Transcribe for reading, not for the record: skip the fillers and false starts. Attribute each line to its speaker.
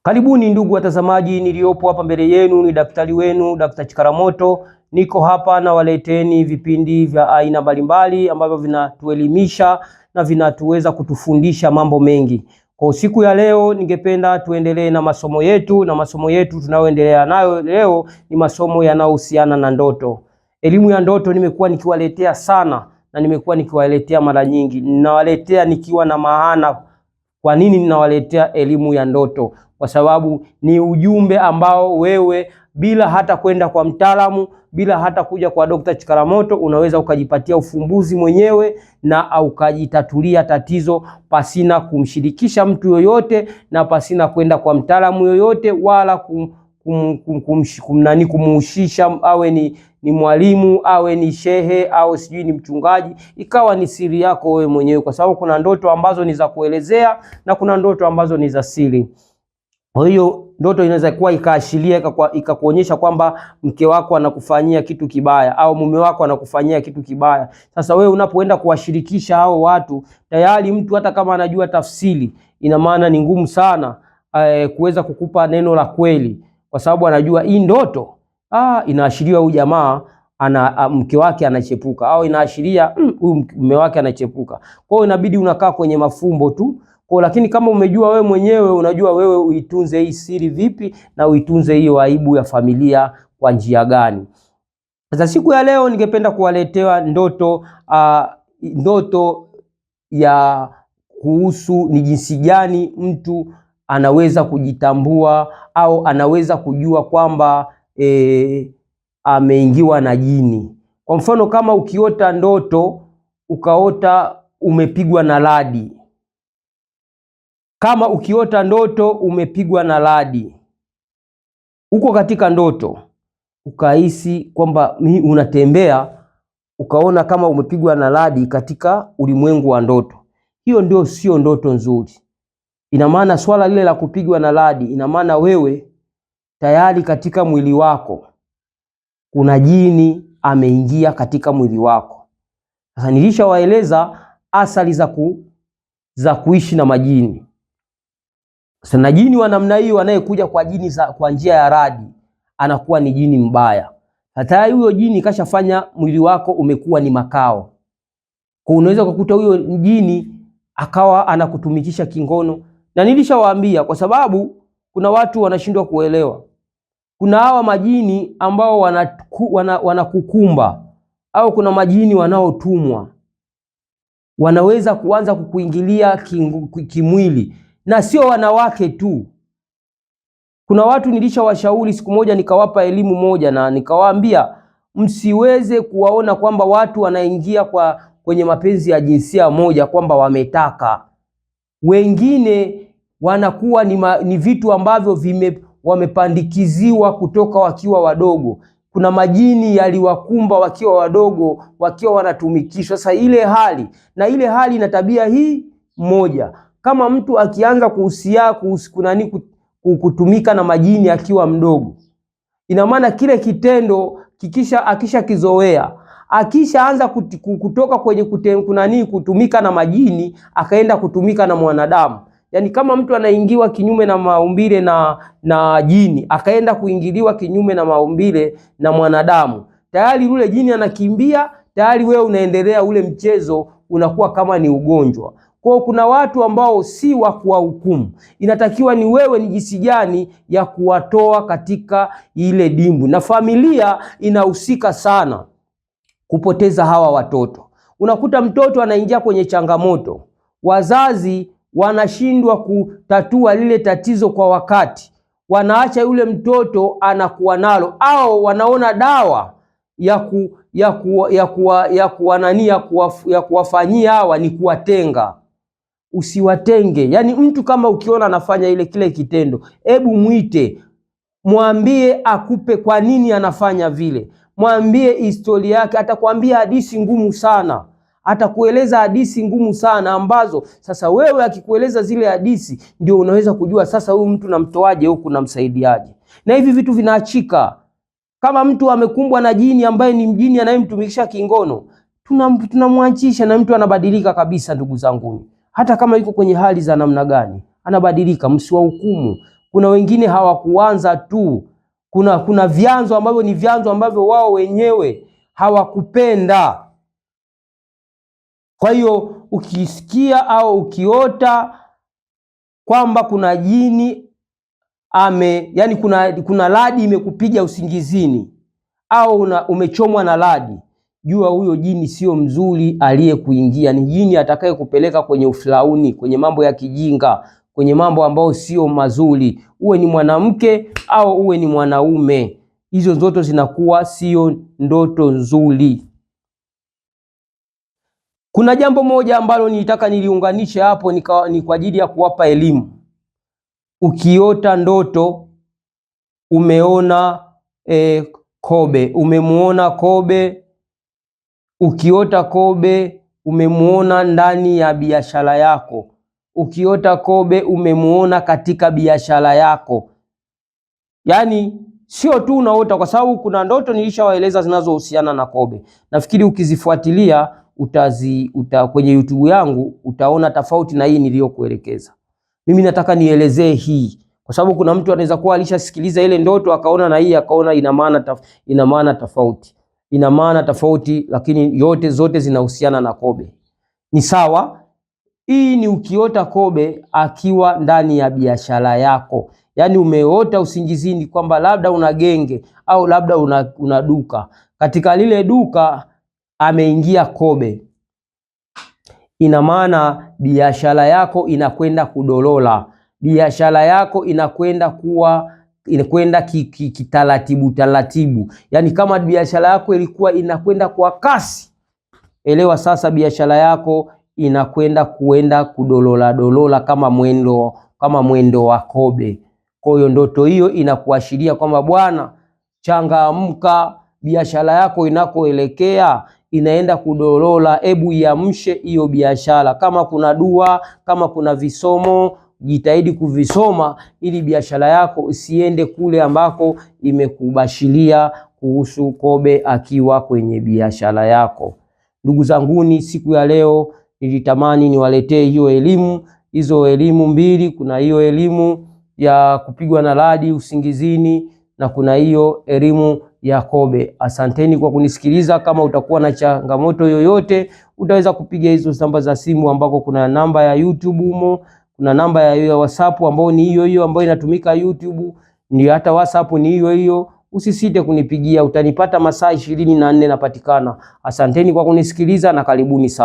Speaker 1: Karibuni ndugu watazamaji, niliyopo hapa mbele yenu ni daktari wenu Dr. Chikaramoto. Niko hapa na waleteni vipindi vya aina mbalimbali ambavyo vinatuelimisha na vinatuweza kutufundisha mambo mengi. Kwa siku ya leo, ningependa tuendelee na masomo yetu, na masomo yetu tunayoendelea nayo leo ni masomo yanayohusiana na ndoto. Elimu ya ndoto nimekuwa nikiwaletea sana na nimekuwa nikiwaletea mara nyingi, ninawaletea nikiwa na maana. Kwa nini ninawaletea elimu ya ndoto? Kwa sababu ni ujumbe ambao wewe bila hata kwenda kwa mtaalamu, bila hata kuja kwa Dr. Chikaramoto, unaweza ukajipatia ufumbuzi mwenyewe na ukajitatulia tatizo pasina kumshirikisha mtu yoyote na pasina kwenda kwa mtaalamu yoyote wala kumuhusisha awe ni mwalimu awe ni shehe au sijui ni mchungaji, ikawa ni siri yako wewe mwenyewe, kwa sababu kuna ndoto ambazo ni za kuelezea na kuna ndoto ambazo ni za siri. Kwa hiyo ndoto inaweza kuwa ikaashiria ikakuonyesha kwamba mke wako anakufanyia kitu kibaya au mume wako anakufanyia kitu kibaya. Sasa wewe unapoenda kuwashirikisha hao watu, tayari mtu hata kama anajua tafsiri, ina maana ni ngumu sana kuweza kukupa neno la kweli, kwa sababu anajua hii ndoto inaashiria huyu jamaa ana mke wake anachepuka au inaashiria huyu mume wake anachepuka. Kwa hiyo inabidi unakaa kwenye mafumbo tu. Kwa lakini kama umejua wewe mwenyewe, unajua wewe uitunze hii siri vipi na uitunze hiyo aibu ya familia kwa njia gani. Sasa siku ya leo ningependa kuwaletea ndoto ndoto ya kuhusu ni jinsi gani mtu anaweza kujitambua au anaweza kujua kwamba ameingiwa na jini. Kwa mfano kama ukiota ndoto ukaota umepigwa na radi, kama ukiota ndoto umepigwa na radi, uko katika ndoto ukahisi kwamba unatembea ukaona kama umepigwa na radi katika ulimwengu wa ndoto, hiyo ndio sio ndoto nzuri. Ina maana swala lile la kupigwa na radi, ina maana wewe tayari katika mwili wako kuna jini ameingia katika mwili wako. Sasa nilishawaeleza athari za kuishi na majini. Sasa na jini wa namna hiyo anayekuja kwa jini kwa njia ya radi anakuwa ni jini mbaya. Tayari huyo jini kashafanya mwili wako umekuwa ni makao. Kwa unaweza kukuta huyo jini akawa anakutumikisha kingono. Na nilishawaambia kwa sababu kuna watu wanashindwa kuelewa. Kuna hawa majini ambao wanakukumba au kuna majini wanaotumwa. Wanaweza kuanza kukuingilia kimwili. Na sio wanawake tu. Kuna watu nilishawashauri siku moja, nikawapa elimu moja na nikawaambia msiweze kuwaona kwamba watu wanaingia kwenye mapenzi ya jinsia moja kwamba wametaka. Wengine wanakuwa ni vitu ambavyo wamepandikiziwa kutoka wakiwa wadogo. Kuna majini yaliwakumba wakiwa wadogo, wakiwa wanatumikishwa. Sasa ile hali na ile hali ina tabia hii moja. Kama mtu akianza kutumika na majini akiwa mdogo, ina maana kile kitendo akishakizoea, akishaanza kutoka kwenye kutumika na majini akaenda kutumika na mwanadamu. Yaani kama mtu anaingiwa kinyume na maumbile na jini, akaenda kuingiliwa kinyume na maumbile na mwanadamu, tayari yule jini anakimbia, tayari wewe unaendelea ule mchezo, unakuwa kama ni ugonjwa. Kwa kuna watu ambao si wa kuwahukumu. Inatakiwa ni wewe ni jinsi gani ya kuwatoa katika ile dimbu. Na familia inahusika sana kupoteza hawa watoto. Unakuta mtoto anaingia kwenye changamoto, wazazi wanashindwa kutatua lile tatizo kwa wakati, wanaacha yule mtoto anakuwa nalo, au wanaona dawa ya kuwafanyia hawa ni kuwatenga. Usiwatenge. Yaani mtu kama ukiona anafanya kile kitendo, hebu mwite, mwambie akupe kwa nini anafanya vile, mwambie historia yake. Atakwambia hadithi ngumu sana, atakueleza hadithi ngumu sana ambazo sasa wewe akikueleza zile hadithi ndio unaweza kujua sasa huyu mtu namtoaje huku, namsaidiaje. Na hivi vitu vinaachika. Kama mtu amekumbwa na jini ambaye ni mjini anayemtumikisha kingono, tunamwachisha na mtu anabadilika kabisa, ndugu zangu. Hata kama yuko kwenye hali za namna gani, anabadilika. Msiwahukumu. Kuna wengine hawakuanza tu, kuna vyanzo ambavyo ni vyanzo ambavyo wao wenyewe hawakupenda. Kwa hiyo ukisikia au ukiota kwamba kuna jini yani kuna radi imekupiga usingizini au umechomwa na radi, jua huyo jini sio mzuri aliyekuingia, ni jini atakaye kupeleka kwenye ufirauni, kwenye mambo ya kijinga, kwenye mambo ambayo sio mazuri, uwe ni mwanamke au uwe ni mwanaume, hizo ndoto zinakuwa sio ndoto nzuri. Kuna jambo moja ambalo nilitaka niliunganishe hapo, ni kwa ajili ya kuwapa elimu. Ukiota ndoto umeona kobe, umemuona kobe, ukiota kobe umemuona ndani ya biashara yako, ukiota kobe umemuona katika biashara yako. Yaani sio tu unaota, kwa sababu kuna ndoto nilishawaeleza zinazohusiana na kobe. Nafikiri ukizifuatilia kwenye YouTube yangu utaona tofauti na hii niliyokuelekeza. Mimi nataka nielezee hii kwa sababu kuna mtu anaweza kuwa alishasikiliza ile ndoto akaona na hii akaona ina maana tofauti, ina maana tofauti, lakini yote zote zinahusiana na kobe. Ni sawa. Hii ni ukiota kobe akiwa ndani ya biashara yako, yaani umeota usingizini kwamba labda una genge au labda una duka, katika lile duka ameingia kobe, ina maana biashara yako inakwenda kudolola, biashara yako inakwenda kuwa inakwenda kitaratibu taratibu. Yaani kama biashara yako ilikuwa inakwenda kwa kasi, elewa sasa biashara yako inakwenda kuenda kudolola dolola kama mwendo wa kobe. Kwa hiyo ndoto hiyo inakuashiria kwamba bwana, changamka, biashara yako inakoelekea inaenda kudolola. Ebu iamshe hiyo biashara. Kama kuna dua, kama kuna visomo, jitahidi kuvisoma ili biashara yako isiende kule ambako imekubashiria kuhusu kobe akiwa kwenye biashara yako. Ndugu zanguni, siku ya leo nilitamani niwaletee hiyo elimu, hizo elimu mbili. Kuna hiyo elimu ya kupigwa na radi usingizini na kuna hiyo elimu ya kobe. Asanteni kwa kunisikiliza. Kama utakuwa na changamoto yoyote, utaweza kupiga hizo namba za simu, ambako kuna namba ya YouTube humo, kuna namba ya WhatsApp ambayo ni hiyo hiyo ambayo inatumika YouTube, ni hata WhatsApp ni hiyo hiyo. Usisite kunipigia, utanipata masaa 24 napatikana. Asanteni kwa kunisikiliza na karibuni sana.